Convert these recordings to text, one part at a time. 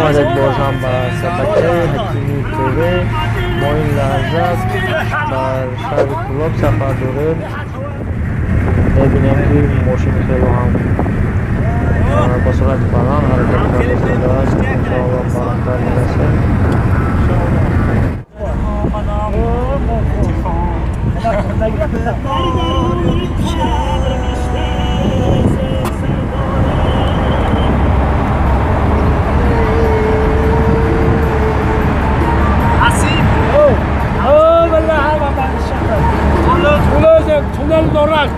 Омадед боз ҳам ба шабакаи Ҳакими ТВ. Мо ин лаҳза бар шаҳри Кӯлоб сафар дорем. Мебинем, ки мошини хело ҳам бо суръати баланд ҳаракат карда истодааст. Иншоалло, ба андар мерасем. Туннел дорад.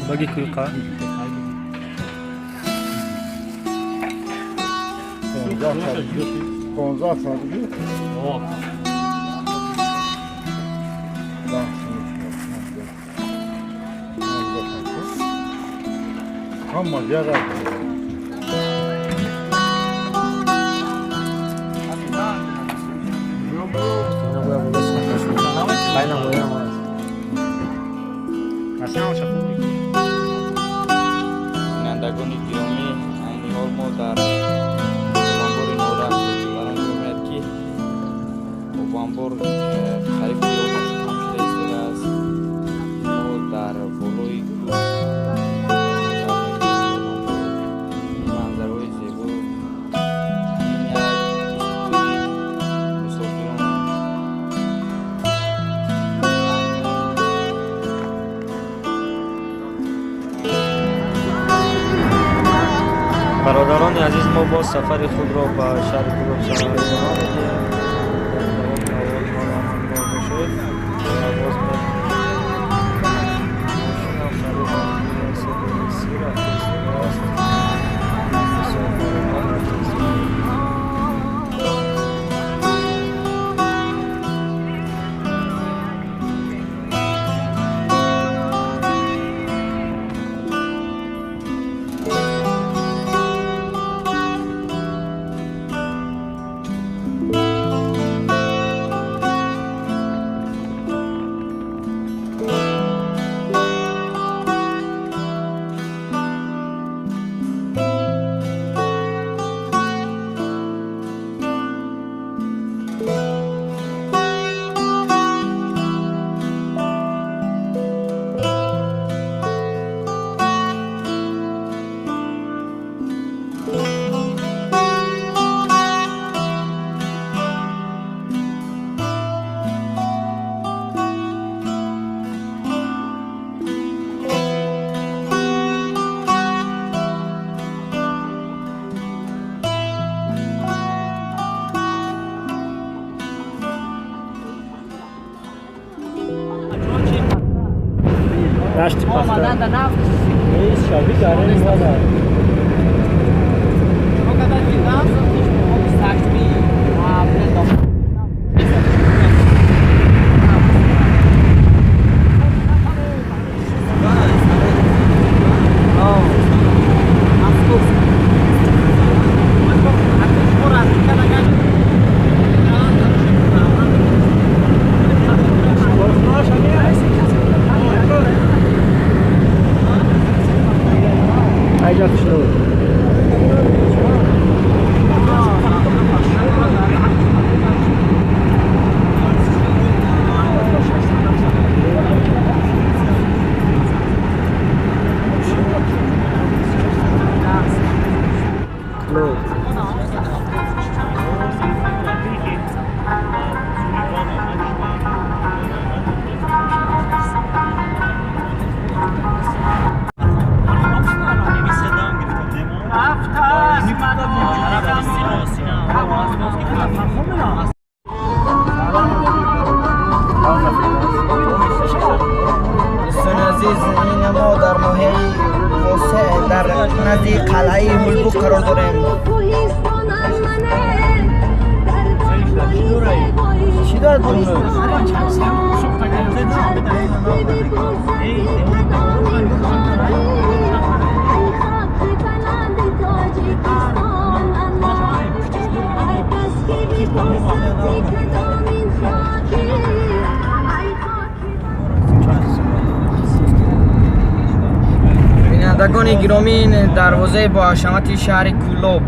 Баги куйқа. 15 сантиметр. Бинандагони гиромӣ, айни ҳол мо дар обанбори Норак барон мебинед, ки обанбор қариб ки обаш кам шуда истодааст. Мо дар болои кӯҳ манзараҳои зебо, ин як истиқболи мусофирон. Бародарони азиз, мо боз сафари худро ба шаҳри Кӯлоб идома медиҳем. Дар давоми навор моро ҳамроҳ бошед. Боз мошинам қариб 130 рафта истодааст. Бисёр баромад рафта истодааст. Дашти пахта. Дӯстони азиз, ин мо дар ноҳияи Восеъ дар назди қалъаи Ҳулбук қарор дорем. Чӣ дорад имрӯз? Бинандагони гиромӣ, ин дарвозаи бо ҳашамати шаҳри Кӯлоб,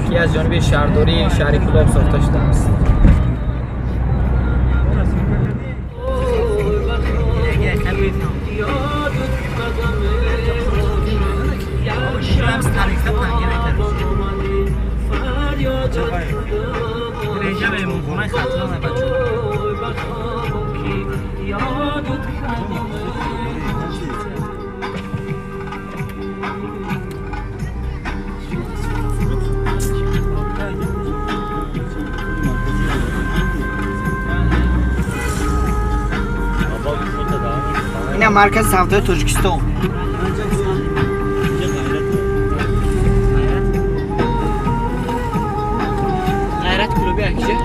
ки аз ҷониби шаҳрдории шаҳри Кӯлоб сохта шудааст. Ина маркази савдои Тоҷикистон. Ғайрат клуби акҷа.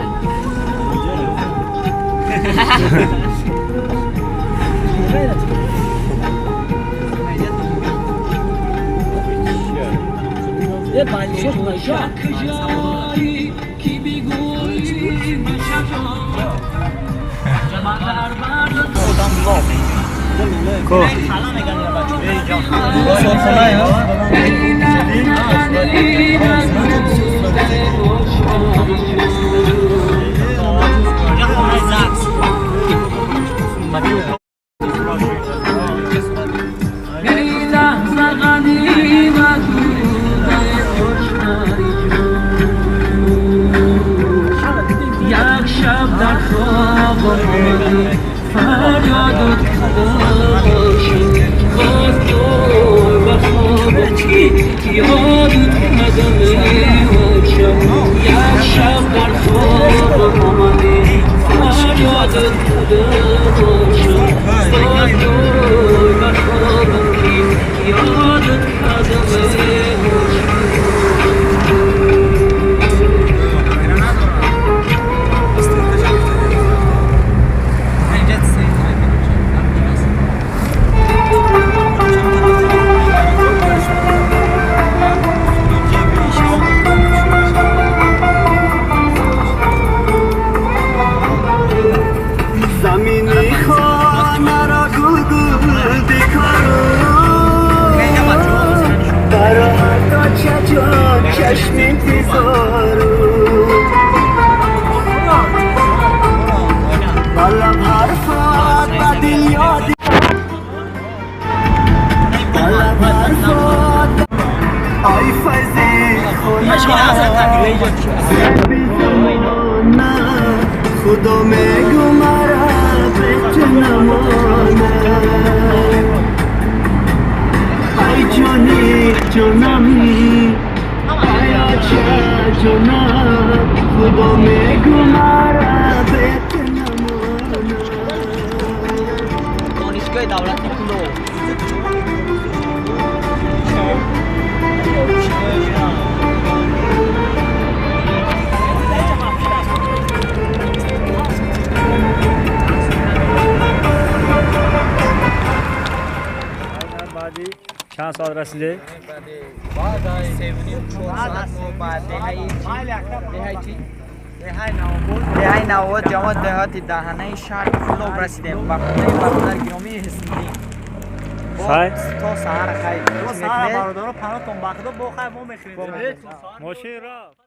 چند ساعت رسیده؟ بعد 3.5 ساعت ما دهه نواباد جواد دهات دهنه شهر کلوب رسیدیم و خونه برادر گرامی حسینی تا سحر خیر برادرها پناهتون بخدا با خیر ما میخریم ماشین را.